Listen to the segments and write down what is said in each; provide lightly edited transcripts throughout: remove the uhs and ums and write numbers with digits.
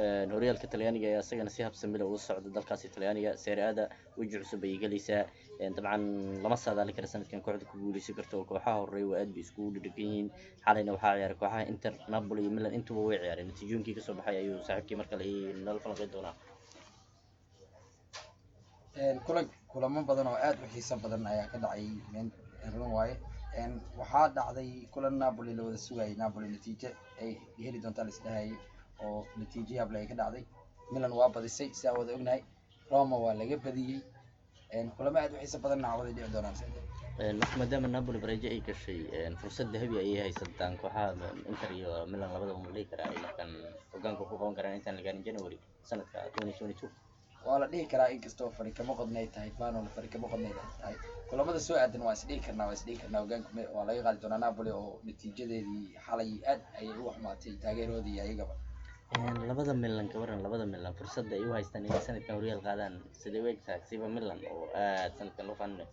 Horyaalka Talyaaniga ayaa isagana si habsami leh uga socda dalkaasi Talyaaniga. Serie A-da weji cusub ayay gelaysaa. Dabcan lama saadaalin kara sanadkan kooxda ku guuleysan karta, oo kooxaha horeeya waa aad bay iskugu dhedhegan yihiin. Xalayna waxaa ciyaaray kooxaha Inter, Napoli iyo Milan, intuba way ciyaareen. Natiijooyinkii kasoo baxay ayuu saaxiibkii mar kale nala falanqeyn doonaa. Kulamo badan oo aad u xiiso badan ayaa ka dhacay, run waaye. Waxaa dhacday kulan Napoli la wada sugayay, Napoli natiijo ay heli doontaa la isdhahayay, oo natiijo yaable ay ka dhacday. Milan waa badisay, sidaan wada ognahay. Roma waa laga badiyey. Kulamo aad u xiiso badanna cawaday dhici doonaan. Marka maadaama Napoli bareejo ay gashay, fursad dahabi ayay haysataan kooxaha Inter iyo Milan labadaba. Ma dhihi karaa ay markan hogaanka ku qaban karaan intaan la gaarin January sanadka 2022? Waa la dhihi karaa, inkastoo fari kama qodnay tahay, fanol fari kama qodnay tahay. Kulamada soo aadan waa is dhihi karnaa hogaanka waa laga qaadi doonaa Napoli, oo natiijadeedii xalay aad ayay u xumaatay taageeroodii iyo ayagaba. Labada Milan ka waran? Labada Milan fursadda ay u haystaan inay sanadkan horyaal qaadaan sidee u eg tahay, siba Milan oo aad sanadkan loo faaninayo?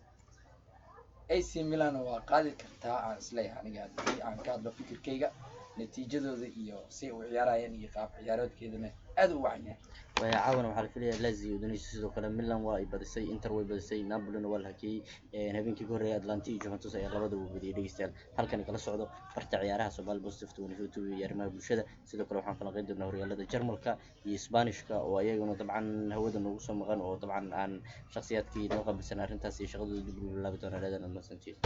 AC Milan waa qaadi kartaa aan isleeyahay aniga, haddii aan ka hadlo fikirkayga. Natiijadooda iyo si u ciyaarayeen iyo qaab ciyaaroodkeedana aad u wacan yahay. Waaya, caawana waxaa la filayaa Lazio, Udinese. Sidoo kale Milan waa ay badisay, Inter way badisay, Napolina waa la hakiyey. Habeenkii ka horreeyay Atalanta iyo Juventus ayaa labadaba badiyay. Dhegeystayaal, halkani kala socdo barta ciyaaraha Somali Positive 24 iyo arrimaha bulshada. Sidoo kale waxaan falanqeyn doonaa horyaalada Jarmalka iyo Isbaanishka, oo ayaguna dabcan hawada noogu soo maqan, oo dabcan aan shakhsiyaadkii noo qaabilsan arrintaas iyo shaqadooda dib ugu bilaabi doonaa. Aadaan mahadsantihiin.